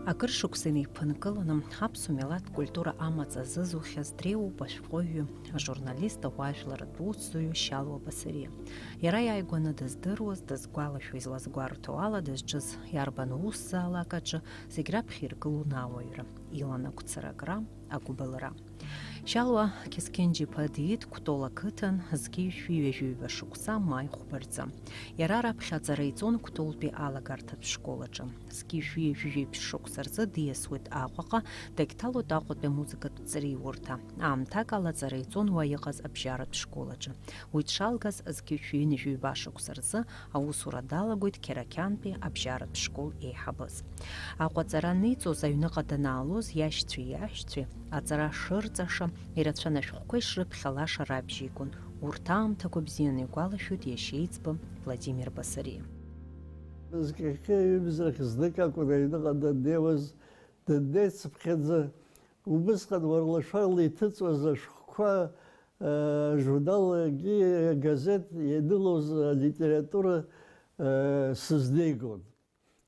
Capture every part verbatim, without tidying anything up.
Акыр шықәса инеиԥынкыланы, аԥсуа милаҭтә культура амаҵ азызухьаз дреиуоуп ашәҟәыҩҩы, ажурналист, ауаажәларратә усзуҩы Шьалуа Басариа. Иара иааигәаны дыздыруаз, дызгәалашәо, излазгәарҭо ала дызҿыз иарбан усзаалак аҿы зегь раԥхьа иргылон ауаҩра, иланагәцара акра, агәыбылра. Шьалуа Қьысқьынџь-иԥа диит Кәтол ақыҭан зқьи жәшәи ҩажәи ҩба шықәса маи хәба рзы. Иара раԥхьа аҵара иҵон Кәтолтәи алагарҭатә школ аҿы. Зқьи жәшәи ҩажәи жәиԥшь шықәса рзы диасуеит Аҟәаҟа, дагьҭалоит Аҟәатәи амузыкатә ҵараиурҭа. Аамҭак ала аҵара иҵон уа иҟаз абжьаратә школ аҿы. Уи дшалгаз, зқьи жәшәи ҩынҩажәи ҩба шықәса рзы аусура далагоит Қьарақьантәи абжьаратә школ еиҳабыс. Аҟәа аҵара аниҵоз, аҩныҟа данаалоз, иашьцәеи иаҳәшьцәеи аҵара шырҵаша, ирацәан ашәҟәқәа ишрыԥхьалаша рабжьеигон. Урҭ аамҭақәа бзианы игәалашәоит иашьа еиҵбы Владимир Басариа. Зқьи жәшәи ҩымзарахь знык акәын аҩныҟа даннеиуаз, даннеицыԥхьаӡа, убысҟан уарла-шәарла иҭыҵуаз ашәҟәқәа, ажурнал, агьи агазеҭ ианылоз алитература, сызнеигон.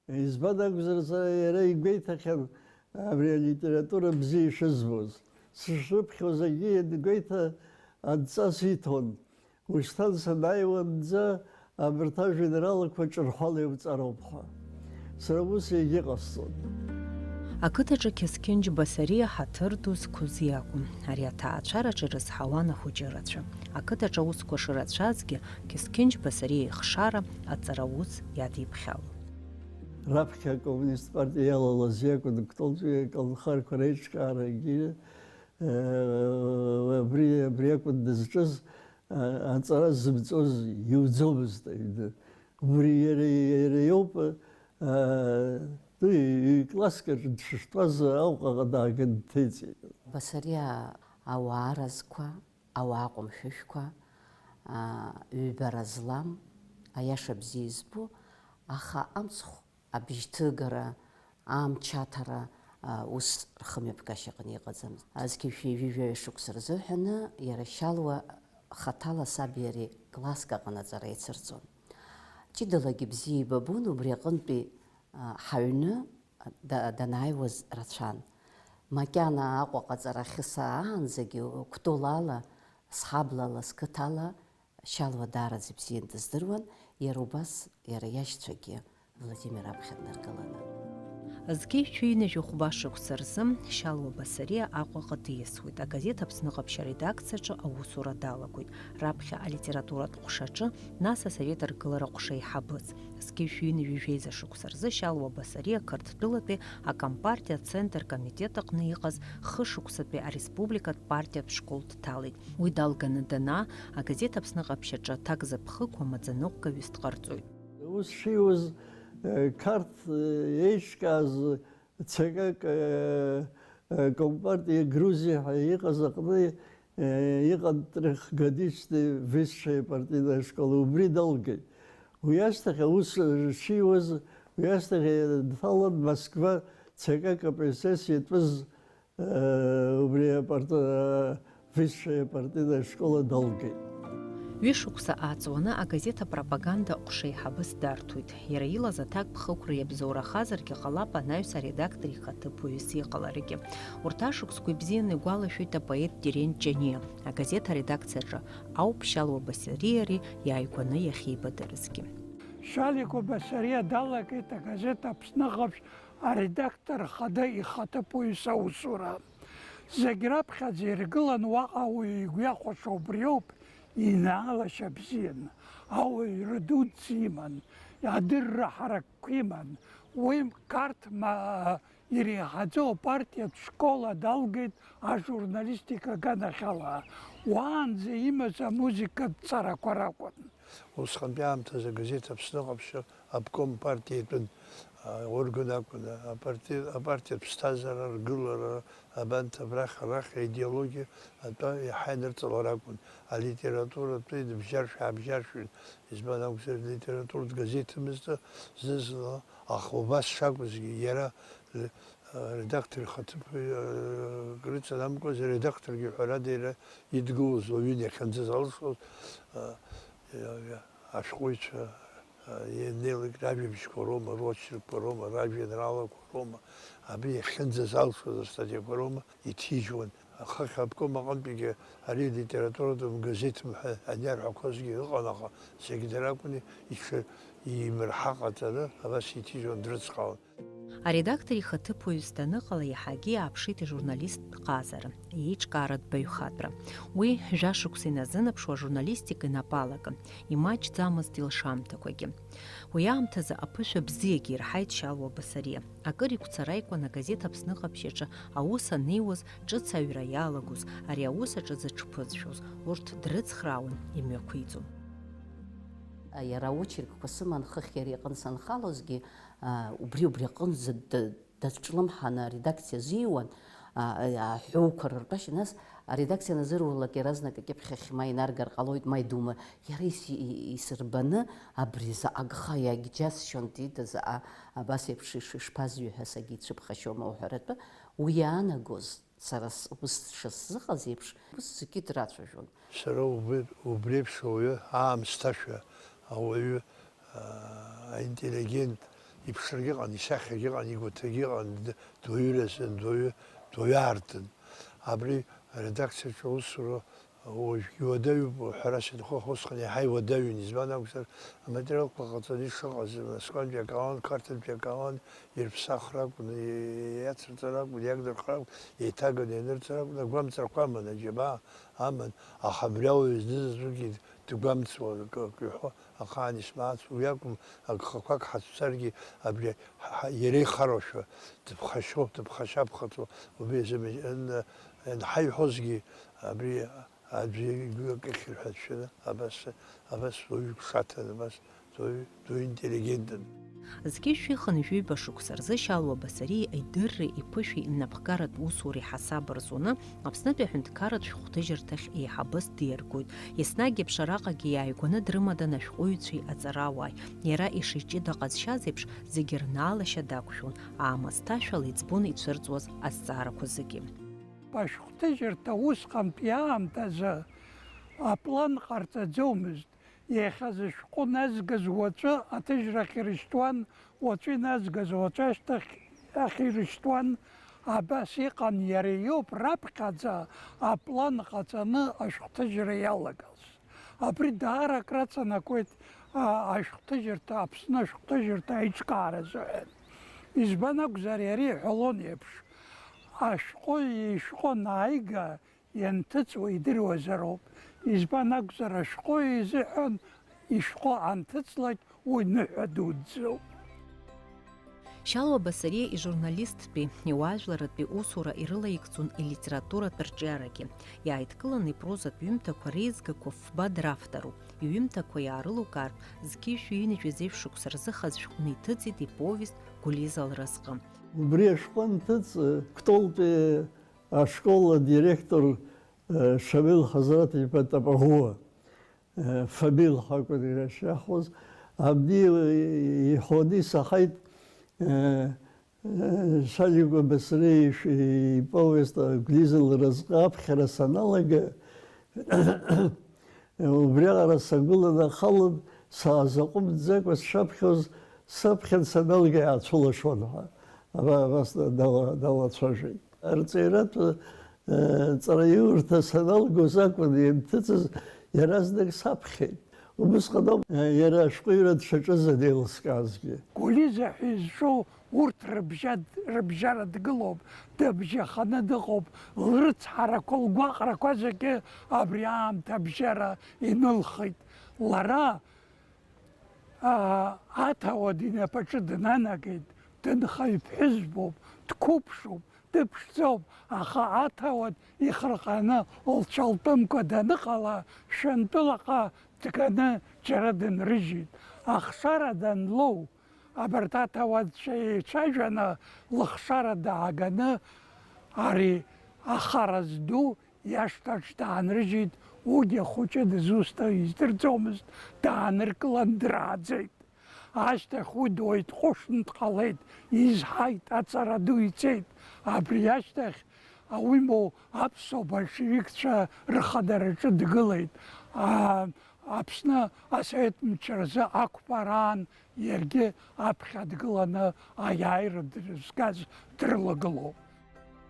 Избан акәзар, сара иара игәеиҭахьан абри алитература бзиа ишызбоз. Сышрыԥхьоз агьи иангәеиҭа адҵа сиҭон. Ушьҭан санааиуанӡа абарҭ ажәеинраалақәа ҿырҳәала иуҵароуп ҳәа. Сара ус егьыҟасҵон. Ақыҭаҿы Қьысқьынџь Басариа ҳаҭыр ду зқәыз иакәын. Ари аҭаацәараҿы ирызҳауан ахәыҷы рацәа. Ақыҭаҿы аусқәа шырацәазгьы, Қьысқьынџь Басариа ихшара аҵараус иадиԥхьалон. Раԥхьа акоммунист партиа иалалаз иакәын Кәтолтәи аколнхарқәа реиҿкаарагьы, абри, абри акәын дызҿыз, аҵара зымҵоз иуӡомызт аҩны. Убри иара, иара иоуп, ҩ-класск аҿы дшыштәаз Аҟәаҟа дааганы дҭеиҵеит. Басариа ауаа разқәа, ауаа ҟәымшәышәқәа, аа, ҩбара злам, аиаша бзиа избо, аха амцхә абжьҭыгара, амч аҭара, аа, ус рхымҩаԥгашьа аҟны иҟаӡамызт. Зқьи жәшәи ҩажәи жәаҩа шықәса рзыҳәаны иара Шьалуа хаҭала саби иареи класск аҟны аҵара еицырҵон. Ҷыдалагьы бзиа ибабон убри аҟынтәи, аа, ҳаҩны да-, данааиуаз рацәан. Макьана Аҟәаҟа аҵара ахьысаанӡагьы Кәтол ала, сҳаблала, сқыҭала Шьалуа даараӡа ибзиан дыздыруан, иара убас иара иашьцәагьы Владимир аԥхьа днаргыланы. Зқьи жәшәи ҩынҩажәи хәба шықәса рзы Шьалуа Басариа Аҟәаҟа диасуеит. Агазеҭ Аԥсны Ҟаԥшь аредакциаҿы аусура далагоит. Раԥхьа алитературатә ҟәшаҿы, нас асовет аргылара ҟәша еиҳабыс. Зқьи жәшәи ҩынҩажәи жәеиза шықәса рзы Шьалуа Басариа Қырҭтәылатәи акомпартиа Ацентр комитет аҟны иҟаз хышықәсатәи ареспубликатә партиатә школ дҭалеит. Уи далганы данаа, агазеҭ Аԥсны Ҟаԥшь аҿы аҭак запхыкуа маӡаныҟәгаҩыс дҟарҵоит. Ус шиуаз, э, Қарҭ, э, еиҿкааз ЦК, э, э, Компартиа Грузиа ҳәа иҟаз аҟны, э, иҟан трёхгодичный высшая партийная школа, убри далгеит. Уи ашьҭахь аус шиуаз, уи ашьҭахь дҭалан Москва ЦК КПСС иатәыз, э, убри апарт-, э, высшая партийная школа далгеит. Ҩышықәса ааҵуаны агазеҭ апропаганда ҟәша еиҳабыс дарҭоит. Иара илаз аҭак ԥхықәра иабзоурахазаргьы ҟалап анаҩс аредактор ихаҭыԥуаҩыс иҟаларагьы. Урҭ ашықәсқәа ибзианы игәалашәоит апоет Терент Ҷаниа. Агазеҭ аредакциаҿы ауп Шьалуа Басариеи иааигәаны иахьеибадырызгьы. Шьалуа Басариа далагеит агазеҭ Аԥсны Ҟаԥшь аредактор хада ихаҭыԥуаҩыс аусура. Зегь раԥхьаӡа иргылан уаҟа ауаҩы игәы иахәаша убриоуп, инаалашьа бзиан, ауаҩра дуӡӡа иман, адырра ҳаракқәа иман. Уи Қарҭ ма-, иреиҳаӡоу апартиатә школа далгеит ажурналистика аганахьала. Уаанӡа имаз амузыкатә ҵарақәа ракәын. Усҟантәи аамҭазы агазеҭ Аԥсны Ҟаԥшь обком партиатәын, а, орган акәын, а, апарти-, апартиатә ԥсҭазаара, ргылара, абанҭ абрахь, арахь аидеологиа атәы иаҳа инырҵалар акәын, алитературатәы иныбжьаршә-аабжьаршәын, избан акәзар, литературатә газеҭымызт зны-зынла, аха убас шакәызгьы, иара, э, редактор ихаҭыԥ, э, крыҵанамкуаз, аредакторгьы ҳәарада иара идгылоз уаҩын иахьынӡазалшоз, э, э, ашәҟәыҩҩцәа, Ианнеилак ражәабжьқәа роума, рочеркқәа роума, ражәеинраалақәа роума, абри иахьынӡазалшоз астатиақәа роума иҭижьуан. Ахыхь аобком аҟынтәигьы ари литературатә газеҭым ҳәа аниарҳәақәозгьы ыҟан, аха зегь дара акәны иҽы-, имырҳа ҟаҵаны абас иҭижьуан, дрыцхраауан. Аредактор ихаҭыԥуаҩыс даныҟала, иаҳагьы иааԥшит ижурналисттә ҟазара, иеиҿкааратә баҩхатәра. Уи, жәашықәса иназынаԥшуа, ажурналистика инапы алакын, имаҷӡамызт илшамҭақәагьы. Уи аамҭазы аԥышәа бзиагьы ирҳаит Шьалуа Басариа. Акыр игәцараикуан агазеҭ Аԥсны Ҟаԥшь аҿы аус анеиуаз, ҿыц аҩра иалагоз, ари аус аҿы зыҽԥызшәоз, урҭ дрыцхраауан, имҩақәиҵон. Иара аочеркқәа сыман, хыхь иара иҟны санхалозгьы, аа, убри, убри аҟынӡа д-, даҿлымҳаны аредакциа азиуан, аа, аҳәоуқәа рыртәашьа, нас аредакциа назырурлак иаразнак акьыԥхьахь ма инаргар ҟалоит, ма идума. Иара ис-, и-, исырбаны, абри заҟа агха иагьџьасшьон, дида, заҟа абас еиԥш иш-, ишԥазҩы ҳәа сагьицәыԥхашьома уҳәаратәы, уи иаанагоз, сара с-, ус шысзыҟаз еиԥш, ус зегьы драцәажәон. Сара убри, убри еиԥш ауаҩы, аамсҭашәа ауаҩы, аа, аинтеллигент иԥшрагьы ыҟан, исахьагьы ыҟан, игәаҭагьы ыҟан, д-, дуаҩыразын, дуаҩы, дуаҩы аартын. Абри аредакциаҿы аусура уажәгьы иуадаҩуп, ҳәарас иҭаху, аха усҟан иаҳа иуадаҩын, избан акәзар, аматериалқәа ҟаҵаны ишыҟаз, Москвантәи акы аауан, Қарҭынтәи акы аауан, ирыԥсахыр акәын, иацырҵар акәын, иагдырхыр акәын, еиҭаганы ианырҵар акәын, агәамҵрақәа аман, аџьабаа аман, аха абри ауаҩы знызаҵәыкгьы дгәамҵуа акы, акы иҳәо ахаан исмаҳац, уи акәым, агхақәак ҳацәцаргьы, абри ҳа-, ҳа-, иара ихароушәа, дыԥхашьо, дыԥхашьаԥхаҵо, убри азы ан-, анҳаиҳәозгьы, абри аӡәы игәы акы ихьыр ҳәа дшәаны, абас, абас уаҩы иԥшаҭан, абас дуаҩы, дуаҩы интеллигентын. Зқьи жәшәи хынҩажәи ҩба шықәса рзы Шьалуа Басариа идырреи иԥышәеи инапхгаратә усуреи ҳасаб рзуны, Аԥснытәи аҳәынҭқарратә шәҟәҭыжьырҭахь еиҳабыс диаргоит. Еснагь еиԥш араҟагьы иааигәаны дрымадан ашәҟәыҩҩцәеи аҵарауааи. Иара ишиҷыда ҟазшьаз еиԥш, зегьы рнаалашьа дақәшәон, аамысҭашәала иӡбон ицәырҵуаз азҵаарақәа зегьы. Ашәҟәҭыжьырҭа усҟантәи аамҭазы аплан ҟарҵаӡомызт. Иахьа зышәҟәы назгаз уаҵәы аҭыжьрахь ирышьҭуан, уаҵәы иназгаз уаҵәы ашьҭахь ахь ирышьҭуан, абас иҟан, иара иоуп раԥхьаӡа аплан ҟаҵаны ашәҟәҭыжьра иалагаз. Абри даара акраҵанакуеит, а, ашәҟәҭыжьырҭа, Аԥсны ашәҟәҭыжьырҭа аиҿкаара азыҳәан. Избан акәзар, иара иҳәалон еиԥш, ашәҟәы ишәҟәы анааига, ианҭыҵуа идыруазароуп. Избан акәзар, ашәҟәы изыҳәан ишәҟәы анҭыҵлак, уи ныҳәа дуӡӡоуп. Шьалуа Басариа ижурналисттәи, иуаажәларратәи усура ирылаигӡон илитературатә арҿиарагьы. Иааидкылан ипрозатә ҩымҭақәа реизгақәа фба дравторуп. Иҩымҭақәа иаарылукаартә, зқьи жәшәи ҩынҩажәи зеижә шықәса рзы хазшәҟәны иҭыҵит иповест Гәлиза лразҟы. Убри ашәҟәы анҭыҵ, Кәтолтәи ашкол адиректор, э, Шамил Ҳазраҭ-иԥа Тапаӷәуа, э, Фамил ҳәа акәын иара ишиаҳҳәоз, абни иҳәоны исаҳаит, э, э, Шьалуа Басариа иш-, иповест Гәлиза лразҟы аԥхьара саналага, Убриаҟара сагәыланы ахалон, саазаҟәымҵӡакәа сшаԥхьоз, саԥхьан саналга иаацәылашон ҳәа. Аба-, абас дала-, далацәажәеит. Арҵаҩратә, э, ҵараиурҭа саналгоз акәын ианҭыҵыз, иаразнак саԥхьеит. Убысҟан ауп, э, иара ашәҟәыҩҩра дшаҿыз анеилыскаазгьы. Гәлиза ҳәа изҿу Урҭ рыбжьа-, рыбжьара дгылоуп, дыбжьаханы дыҟоуп, лрыцҳарақәа, лгәаҟрақәа зегьы абри аамҭа абжьара инылхеит. Лара, аа, аҭауад инапаҿы днанагеит, дынхаҩ ԥҳәызбоуп, дқәыԥшуп, дыԥшӡоуп, аха аҭауад ихырҟьаны лцәалтәымкәа даныҟала, Шәантәылаҟа дганы џьара дынрыжьит. Ахшара данлоу, абарҭ аҭауадцәа еицәажәаны, лыхшара дааганы, ари ахара зду иашҭаҿ даанрыжьит, уигьы ахәыҷы дызусҭа издырӡомызт, дааныркылан драаӡеит. Ашьҭахь уи дуаҩ дҟәышны дҟалеит, изҳаит, аҵара ду ицеит. Абри ашьҭахь, уимоу, аԥсуа большевикцәа рхадараҿы дгылеит. Аа, Аԥсны асовет мчразы ақәԥараан иаргьы аԥхьа дгыланы аиааира дырзгаз дрылагылоуп.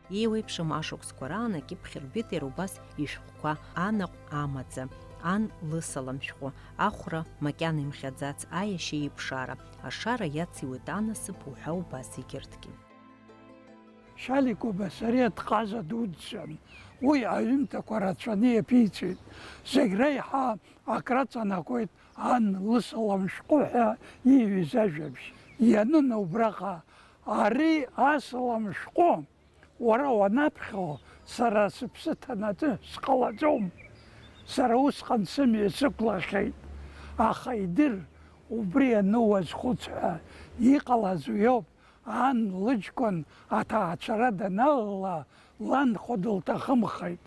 Еиуеиԥшым ашықәсқәа раан акьыԥхь рбеит иара убас ишәҟәқәа Анаҟә амаӡа, Ан лысалам шәҟәы, Ахәра макьана имхьаӡац, Аиашьа иԥшаара, Ашара иациуеит анасыԥ уҳәа убас егьырҭгьы. Шьаликәа Басариа дҟаза дуӡӡан. Уи аҩымҭақәа рацәаны иаԥиҵеит. Зегь реиҳа акраҵанакуеит Ан лысалам шәҟәы ҳәа ииҩыз ажәабжь. Ианын убраҟа, ари асалам шәҟәы уара уанаԥхьо, сара сыԥсы ҭанаҵы сҟалаӡом. Сара усҟан сымҩа сықәлахьеит. Аха идыр, убри ану уазхәыц ҳәа иҟалаз уиоуп. Ан лыҷкәын аҭаацәара даналала, ланхәа дылҭахымхеит.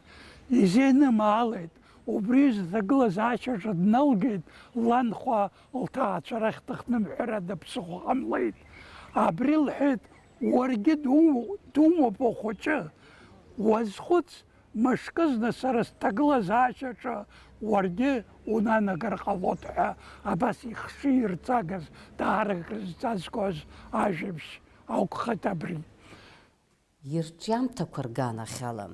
Изеинымаалеит. Убри изы аҭагылазаашьаҿы дналгеит, ланхәа лҭаацәарахь дыхнымҳәра даԥсыхәа ҟамлеит. Абри лҳәеит, уаргьы ду-, думоуп ухәыҷы. Уазхәыц, мышкызны сара сҭагылазаашьаҿы уаргьы унанагар ҟалоит ҳәа абас ихшыҩ ирҵагаз, даара крызҵазкуаз ажәабжь акәхеит абри. Ирҿиамҭақәа рганахьала,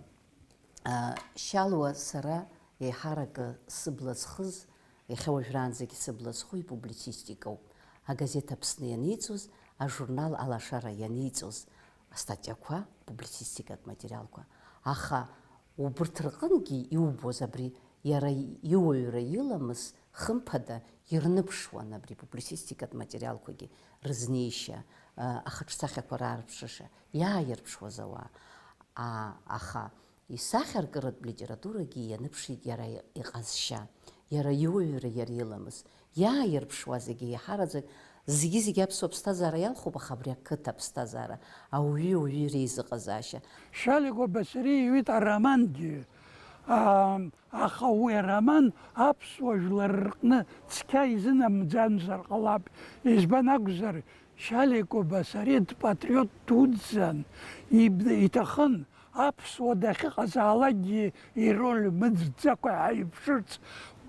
а, Шьалуа сара еиҳаракы сыбла зхыз, иахьа уажәраанӡагьы сыбла зху ипублицистикоуп. Агазеҭ Аԥсны ианиҵоз, ажурнал Алашара ианиҵоз астатиақәа, публицистикатә материалқәа. Аха убырҭ рҟынгьы иубоз абри иара иуаҩра иламыс хымԥада ирныԥшуан абри публицистикатә материалқәагьы рызнеишьа, а, ахаҿсахьақәа раарԥшыша, иааирԥшуаз ауаа. А, аха исахьаркыратә литературагьы ианыԥшит иара иҟазшьа, иара иуаҩра, иара иламыс. Иааирԥшуа зегьы иаҳараӡак, зегьы-зегьы аԥсуа ԥсҭазаара иалхуп, аха абри ақыҭа аԥсҭазаара, ауаҩи ауаҩи реизыҟазаашьа. Шьаликәа Басариа иҩит аромангьы. Аа, аха уи ароман аԥсуа жәлар рҟны цқьа изынамӡамзар ҟалап. Избан акәзар, Шьаликәа Басариа дпатриот дуӡӡан, иб-, иҭахын аԥсуа дахьыҟазаалакгьы ироль мыӡӡакәа ҳаиԥшырц,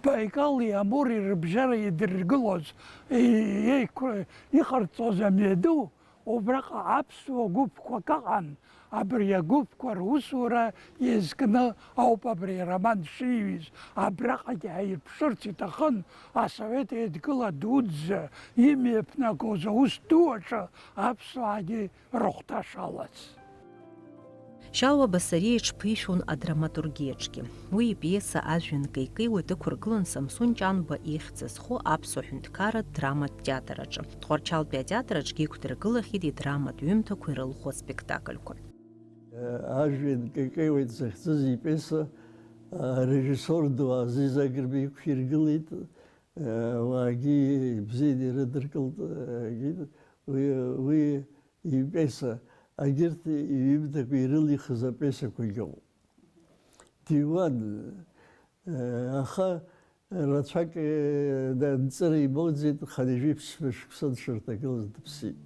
Баикали Амури рыбжьара идыргылоз, и-, еиқәра-, иҟарҵоз амҩаду, убраҟа аԥсуа гәыԥқәак ыҟан, абри агәыԥқәа русура иазкны ауп абри ароман шиҩыз, абраҟагьы ҳаирԥшырц иҭахын, асовет еидгыла дуӡӡа имҩаԥнагоз аус ду аҿы аԥсуаагьы рыхәҭа шалаз. Шьалуа Басариа иҽԥишәон адраматургиаҿгьы. Уи ипиеса Ажәҩан кеикеиуеит ықәыргылан Самсун Ҷанба ихьӡ зху аԥсуа ҳәынҭқарратә драматә театр аҿы. Тҟәарчалтәи атеатр аҿгьы иқәдыргылахьеит идраматә ҩымҭақәа ирылху аспектакльқәа. Ажәҩан кеикеиуеит захьӡыз ипиеса арежиссор ду Азиз Агрба иқәиргылеит. Уаагьы ибзианы ирыдыркылт, егьит, уи, уи ипиеса, агьырҭ иҩымҭақәа ирылихыз апиесақәагьы ыҟоуп. Диуан, аха рацәак, анҵыра имоуӡеит, хынҩажәи ԥшьба шықәса дшырҭагылаз дыԥсит.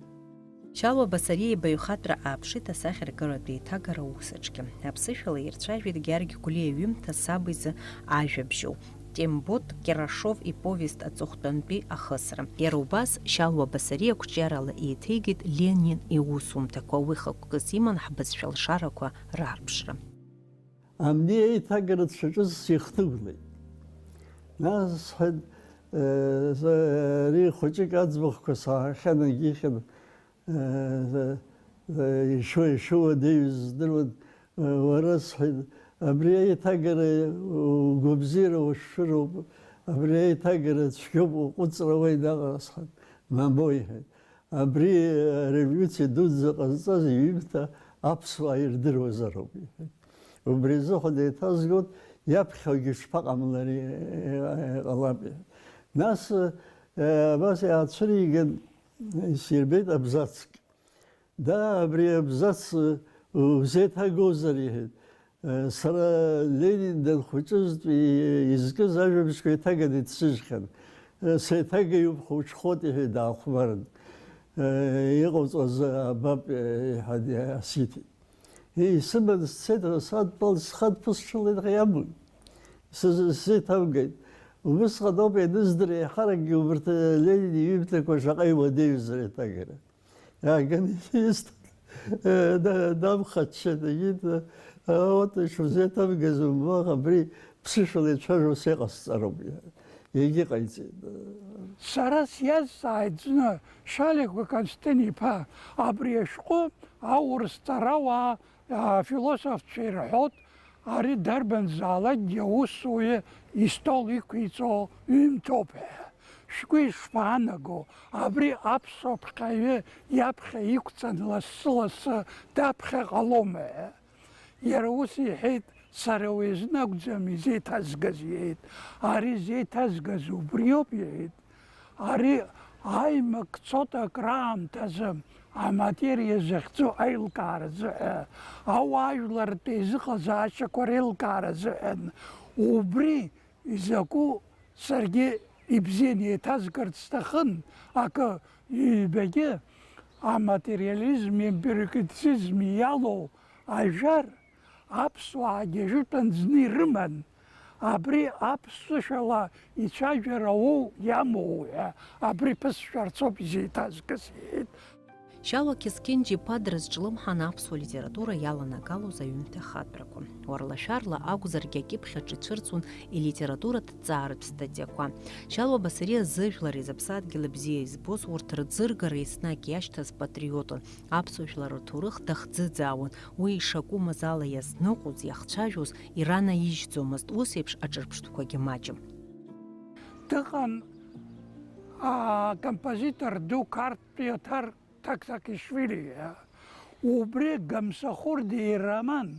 Шьалуа Басариа ибаҩхатәра ааԥшит асахьаркыратә еиҭагара аус аҿгьы. Аԥсышәала ирцәажәеит Георги Гәлиа иҩымҭа Саб изы ажәабжьу, Тембот Кьарашов иповест Аҵыхәтәантәи ахысра. Иара убас Шьалуа Басариа ақәҿиарала еиҭеигеит Ленин иусумҭақәа, уи хықәкыс иман ҳбызшәа лшарақәа раарԥшра. Абни аиҭагара дшаҿыз сихҭыгәлеит. Нас сҳәеит, э, за-, ари хәыҷык аӡбахәқәа саҳахьан, егьихьан, э, за-, за-, ишо-, ишо уадаҩыз здыруан, э, уара, сҳәеит, абри аиҭагара угәабзиара уашәшәыроуп, абри аиҭагара цәгьоуп, уҟәыҵра уеинаҟара, сҳәеит, мамоу, иҳәеит. Абри ареволиуциа дуӡӡа ҟазҵаз иҩымҭа аԥсуаа ирдыруазароуп, иҳәеит. Убри азыҳәан еиҭазгоит, иаԥхьагьы шԥаҟамлари, иҟалап, иҳәеит. Нас, э, абас иаацәыриган, исирбеит абзацк. Да, абри абзац, э, узеиҭагозар, иҳәеит. Сара Ленин данхәыҷызтәи изкыз ажәабжьқәа еиҭаганы иццыжьхьан. Сеиҭагаҩуп, ҳучхоит, иҳәеит, даахәмарын. Иҟауҵаз абап, иҳәан, асиҭеит. Исыман сцеит, садтәалан, схаҭыԥ сҽылеит, аха иамуит. Сыз-, сзеиҭамгеит. Убысҟан ауп ианыздыруа еиҳаракгьы убарҭ Ленин иҩымҭақәа шаҟа иуадаҩыз реиҭагара. Иааганы исҭ-, э, да-, дамхаччеит, егьит, э, вот, ишузеиҭамгаз умбо, абри ԥсышәала ицәажәо сеиҟасҵароуп, егьыҟаиҵеит. Сара сиазҵааит зны, Шаликәа Константин-иԥа, абри ашәҟәы аурыс ҵарауаа, афилософцәа ирҳәоит, ари дарбанзаалакгьы аусуҩы истол иқәиҵо ҩымҭоуп ҳәа. Шәгәы ишԥаанаго, абри аԥсуа ԥҟаҩы иаԥхьа иқәҵан лассы-лассы даԥхьа ҟалома ҳәа? Иара ус иҳәеит, сара уи азын акәӡам изеиҭазгаз, иҳәеит. Ари зеиҭазгаз убриоуп, иҳәеит. Ари аимак цоит акраамҭазы аматериа захьӡу аилкаара азыҳәа, ауаажәларратә еизыҟазаашьақәа реилкаара азыҳәан. Убри изакәу саргьы ибзианы еиҭазгарц сҭахын, акы, ҩбагьы аматериализми ампирикритицизми иалоу ажәар аԥсуаагьы ажәытәан зны ирыман, абри аԥсышәала ицәажәара уоу иамоу ҳәа, абри ԥысшәарц ауп изеиҭазгаз, иҳәеит. Шьалуа Қьысқьынџь-иԥа дрызҿлымҳан аԥсуа литература иаланагалоз аҩымҭа ахатәрақәа. Уарлашәарла акәзаргьы акьыԥхь аҿы ицәырҵуан илитературатә ҭҵааратә статиақәа. Шьалуа Басариа зыжәлари зыԥсадгьыли бзиа избоз урҭ рӡыргара еснагь иашьҭаз патриотын, аԥсуа жәлар рҭоурых дахӡыӡаауан, уи ишакәымыз ала иазныҟәоз, иахцәажәоз иранаижьӡомызт, ус еиԥш аҿырԥштәқәагьы маҷым. Дыҟан, аа, композитор ду Қарҭтәи Оҭар Ҭақҭақишвили, убри Гамсахәырдиа ироман,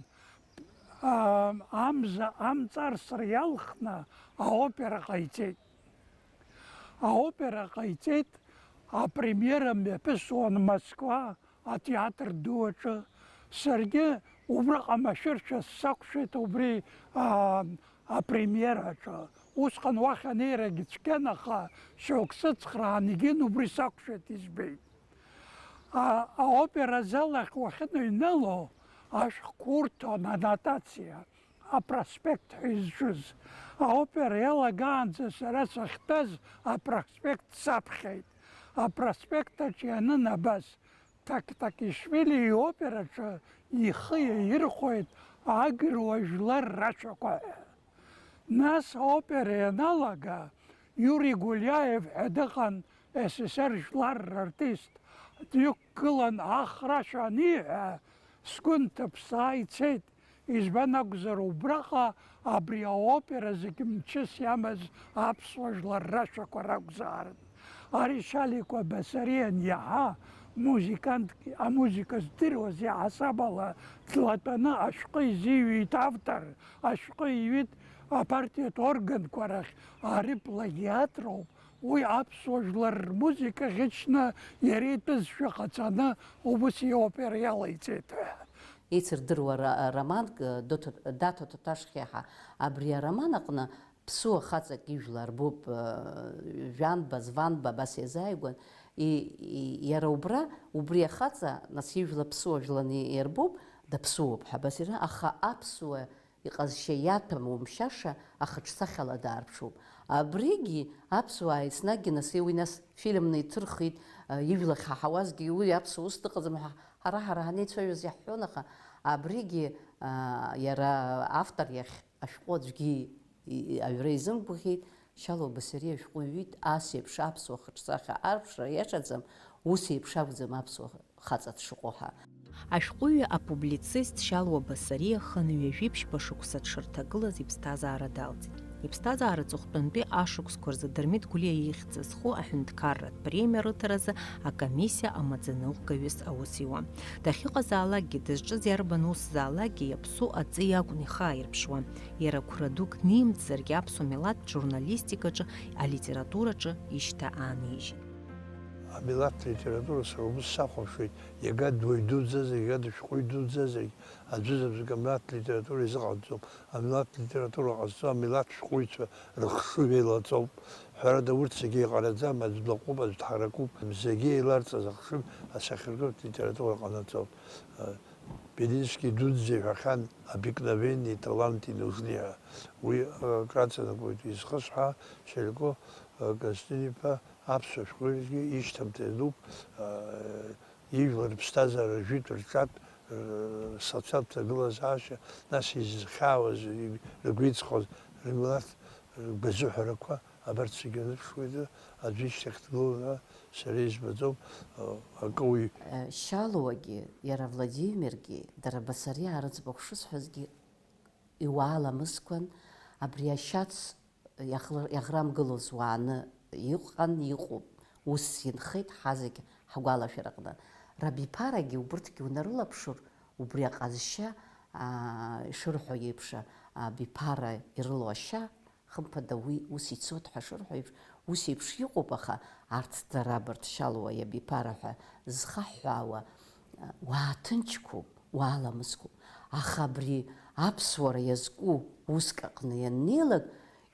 аа, Амза амҵарсра иалхны аопера ҟаиҵеит. Аопера ҟаиҵеит, апремиера мҩаԥысуан Москва атеатр ду аҿы. Саргьы убраҟа машәыршәа сақәшәеит убри, аа, апремиера аҿы. Усҟан уахь анеирагьы цәгьан, аха шьоук сыцхраан, егьин убри сақәшәеит избеит. А, аопера азал ахь уахьыныҩнало, ашәҟәқәа урҭон, аннотациа, апроспект ҳәа изҿыз. Аопера иалагаанӡа сара сахьтәаз апроспект саԥхьеит. Апроспект аҿы ианын абас, Ҭақҭақишвили иопераҿы ихы иаирхәеит агыруа жәлар рашәақәа ҳәа. Нас аопера ианалага, Иури Гуляев ҳәа дыҟан, С С С Р жәлар рартист, дҩықәгылан, ахрашәа аниҳәа, сгәы нҭыԥсаа ицеит, избан акәзар, убраҟа абри аопера зегь мчыс иамаз аԥсуа жәлар рашәақәа ракәзаарын. Ари Шьаликәа Басариа иаҳа музыкантк, амузыка здыруаз иаҳасаб ала длатәаны ашәҟәы изиҩит автор, ашәҟәы иҩит апартиатә органқәа рахь, ари плагиатроуп, уи аԥсуа жәлар рмузыка ӷьычны иара итәызшәа ҟаҵаны убыс иопера иалаиҵеит ҳәа. Еицырдыруа ра-, романк, Доҭо-, Даҭо Ҭаҭашхиаҳа, абри ароман аҟны ԥсуа хаҵак ижәла арбоуп, э, жәанба, званба абас иазааигәан, и-, и-, иара убра, убри ахаҵа, нас ижәла ԥсуа жәланы иарбоуп, даԥсуоуп ҳәа абас ира-, аха аԥсуа иҟазшьа иаҭәам, умшьаша, ахаҿсахьала даарԥшуп. Абригьы аԥсуаа еснагьгьы нас, уи нас фильмны иҭырхит, э, ижәлахь ҳаҳауазгьы уи аԥсуа ус дыҟаӡам ҳәа ҳара, ҳара ҳанеицәажәоз иаҳҳәон, аха абригьы, а, иара автор иахь ашәҟәы аӡәгьы и-, и-, аҩра изымгәаӷьит, Шьалуа Басариа ашәҟәы иҩит, ас еиԥш аԥсуа хаҿсахьа арԥшра иашаӡам, ус еиԥш акәӡам аԥсуа хаҵа дшыҟоу ҳәа. Ашәҟәыҩҩы апублицист Шьалуа Басариа хынҩажәи ԥшьба шықәса дшырҭагылаз иԥсҭазаара далҵит. Иԥсҭазаара аҵыхәтәантәи ашықәсқәа рзы Дырмит Гәлиа ихьӡ зху аҳәынҭқарратә премиа рыҭаразы акомиссиа амаӡаныҟәгаҩыс аус иуан. Дахьыҟазаалакгьы, дызҿыз иарбан усзаалакгьы иаԥсоу аҵеи акәын ихы ааирԥшуа. Иара қәра дук нимҵзаргьы аԥсуа милаҭтә журналистикаҿы, алитератураҿы ишьҭа аанижьит. Амилаҭтә литература сара убыс сахәаԥшуеит, иага дуаҩ дуӡӡазаргь, иага шәҟәыҩҩы дуӡӡазаргь, аӡәызаҵәык амилаҭтә литература изыҟаҵом. Амилаҭтә литература ҟазҵо амилаҭ шәҟәыҩҩцәа рыхшыҩ еилаҵоуп. Ҳәарада, урҭ зегьы иҟараӡам, аӡә длаҟәуп, аӡә дҳаракуп. Зегьы еиларҵаз ахшыҩ асахьаркыратә литература ҟанаҵоит. Белински дуӡӡа иҳәахьан, обыкновенный талант и нужны ҳәа. Уи, э, акраҵанакуеит изхысҳәаа Шьалико, э, Константин-иԥа аԥсуа шәҟәыҩҩгьы ишьҭамҭа иануп, э, ижәлар рыԥсҭазаара жәытә рҿатә, э, социалтә ҭагылазаашьа, нас изхьаауаз, иг-, рыгәеиҵхоз, рмилаҭ, э, ргәазыҳәарақәа, абарҭ зегьы аныԥшуеит, аӡәы ишьҭахь дгыланы сара избаӡом, э, акы уи. Шьалуагьы, иара Владимиргьы, дара Басариаа рыӡбахә шысҳәазгьы, иуааламыскәан, абри ашьац иаӷр-, иаӷрамгылоз уааны иҟан, иҟоуп, ус инхеит ҳазегь ҳгәалашәараҟны. Рабиԥарагьы убырҭгьы унарылаԥшыр, убри аҟазшьа, аа, ишырҳәо еиԥш, абиԥара ирылоу ашьа, хымԥада, уи ус ицоит ҳәа шырҳәо еиԥш, ус еиԥш иҟоуп, аха арҭ дара абарҭ Шьалуа иабиԥара ҳәа зхаҳҳәаауа, уааҭынчқәоуп, уааламыскәоуп. Аха абри аԥсуара иазку уск аҟны ианнеилак,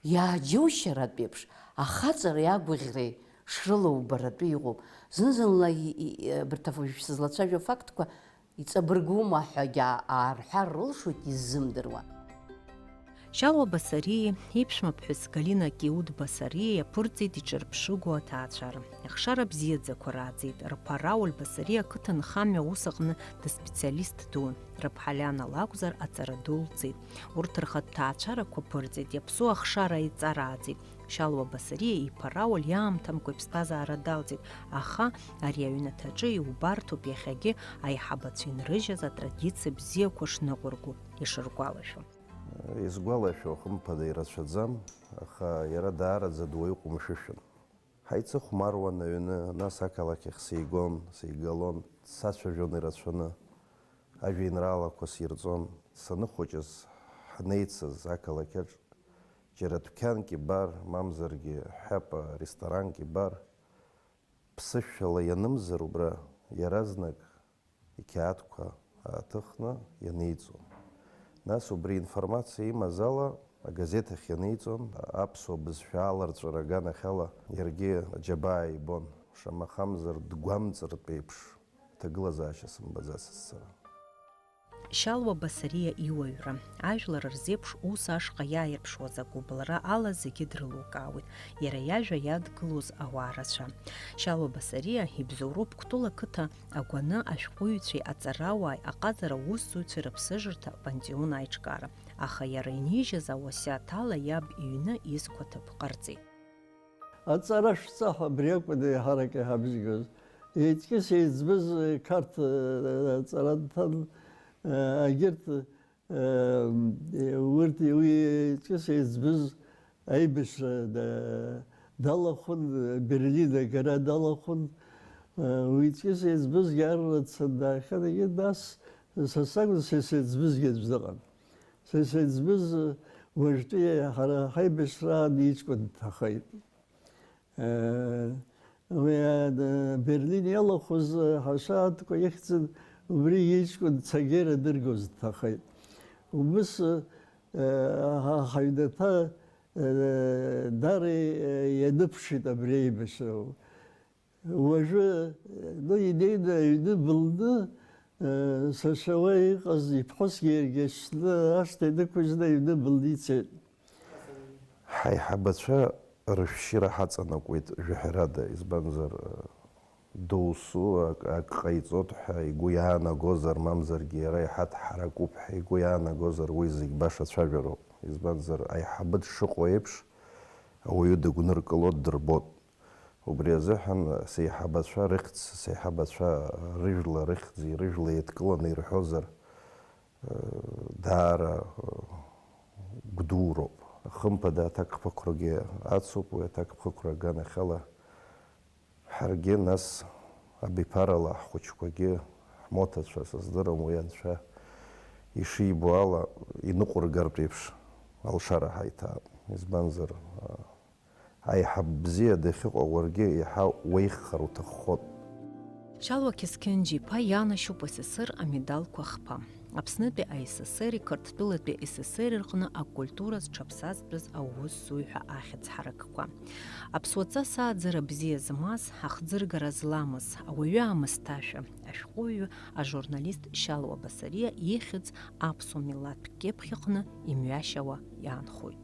иааџьоушьаратә еиԥш, ахаҵареи агәаӷьреи шрылоу убаратәы иҟоуп. Зны-зынла и-, и-, абарҭ уажә шәызлацәажәо афактқәа иҵабыргума ҳәагьы аарҳәар рылшоит иззымдыруа. Шьалуа Басариеи иԥшәмаԥҳәыс Галина Киут Басариеи аԥырҵеит иҿырԥшыгоу аҭаацәара. Ахшара бзиаӡақәа рааӡеит, рԥарауль Басариа ақыҭанхамҩа аус аҟны дыспециалист дун, рыԥҳа Лиана лакәзар аҵара дулҵит. Урҭ рхатә ҭаацәарақәа ԥырҵеит, иаԥсоу ахшара аиҵарааӡеит. Шьалуа Басариа иԥарауль иаамҭамкәа иԥсҭазаара далҵит, аха ари аҩнаҭаҿы иубарҭоуп иахьагьы аиҳабацәа инрыжьыз атрадициа бзиақәа шныҟәыргоу, ишыргәалашәо. Исгәалашәо, хымԥада, ирацәаӡам, аха иара даараӡа дуаҩы ҟәымшәышәын. Ҳаицыхәмаруан аҩны, нас ақалақь ахь сеигон, сеигалон, сацәажәон ирацәаны. Ажәеинраалақәа сирҵон. Саныхәыҷыз, ҳнеицыз ақалақь аҿ џьара дәқьанк ибар, мамзаргьы ҳәапа ресторанк ибар, ԥсышәала ианымзар убра, иаразнак иқьаадқәа ааҭыхны ианиҵон. Нас убри информациа имаз ала агазеҭ ахь ианиҵон, аԥсуа бызшәа аларҵәара аганахьала иаргьы аџьабаа ибон, шамахамзар дгәамҵыртә еиԥш. Ҭагылазаашьа сымбаӡацызт сара. Шьалуа Басариа иуаҩра, ажәлар рзеиԥш ус ашҟа иааирԥшуаз агәыбылра ала зегьы дрылукаауеит, иара иажәа иадгылоз ауаа рацәа. Шьалуа Басариа ибзоуроуп Кәтол ақыҭа агәаны ашәҟәыҩҩцәеи аҵарауааи аҟазара аусзуҩцәеи рыԥсыжырҭа апантеон аиҿкаара, аха иара инижьыз ауасиаҭ ала иаб иҩны изқәа ҭыԥ ҟарҵеит. Аҵара шәҵа ҳәа абри акәын еиҳарак иҳабжьгоз. Еиҵкьыс еиҵбыз Қарҭ, э, аҵаранҭан, э, агьырҭ, э, урҭ уи еиҵкьыс еиҵбыз аибашьра да-, далахәын, Берлин агара далахәын. Э, уи еиҵкьыс еиҵбызгьы арра дцан даахьан, егьи нас са сакәын, са сеиҵбызгьы аӡә дыҟан. Са исыӡбыз, уажәтәи ҳара ҳаибашьраан иҷкәын дҭахеит. Уи, Берлин иалахәыз ҳашааҭқәа ихьӡын, убри иҷкәын цагьера дыргоз дҭахеит. Убыс, ҳа-, ҳаҩнаҭа, даара ианыԥшит абри аибашьра. Уажәы, ну, инеины аҩны былны, э, сашьа уа иҟаз иԥҳәысгьы иаргьы ашьны, ашҭа инықәыжьны аҩны былны ицеит. Ҳаиҳабацәа рышәшьыра ҳаҵанакуеит жәаҳәарада, избанзар, э, доусу ак, ак ҟаиҵоит ҳәа игәы иаанагозар, мамзаргьы иара иаҳа дҳаракуп ҳәа игәы иаанагозар, уи зегь баша цәажәароуп. Избанзар, аиҳабы дшыҟоу еиԥш, ауаҩы дыгәныркыло ддырбот. Убри азыҳәан сеиҳабацәа рыхьӡ, сеиҳабацәа рыжәла рыхьӡи рыжәла еидкыланы ирҳәозар, даара гәдуроуп. Хымԥада аҭакԥхықәрагьы ацуп, уи аҭакԥхықәра аганахьала ҳаргьы нас абиԥарала ҳхәыҷқәагьы, ҳмоҭацәа, сыздырам, уи Анцәа ишибо ала, иныҟәыргартә еиԥш алшара ҳаиҭаап. Избанзар, Аиҳаб бзиа дахьыҟоу уаргьы еиҳа уеиӷьхар уҭаххот. Шьалуа Қьысқьынџь-иԥа ианашьоуп С С С Р амедалқәа хԥа. Аԥснытәи А С С Р-и Қырҭтәылатәи А С С Р-и рҟны акультура зҽаԥсазтәыз аусзуҩ ҳәа ахьӡ ҳаракқәа. Аԥсуа ҵас ааӡара бзиа змаз, ахӡыргара зламыз, ауаҩы аамысҭашәа, ашәҟәыҩҩы, ажурналист Шьалуа Басариа ихьӡ аԥсуа милаҭтә кьыԥхь аҟны имҩашьауа иаанхоит.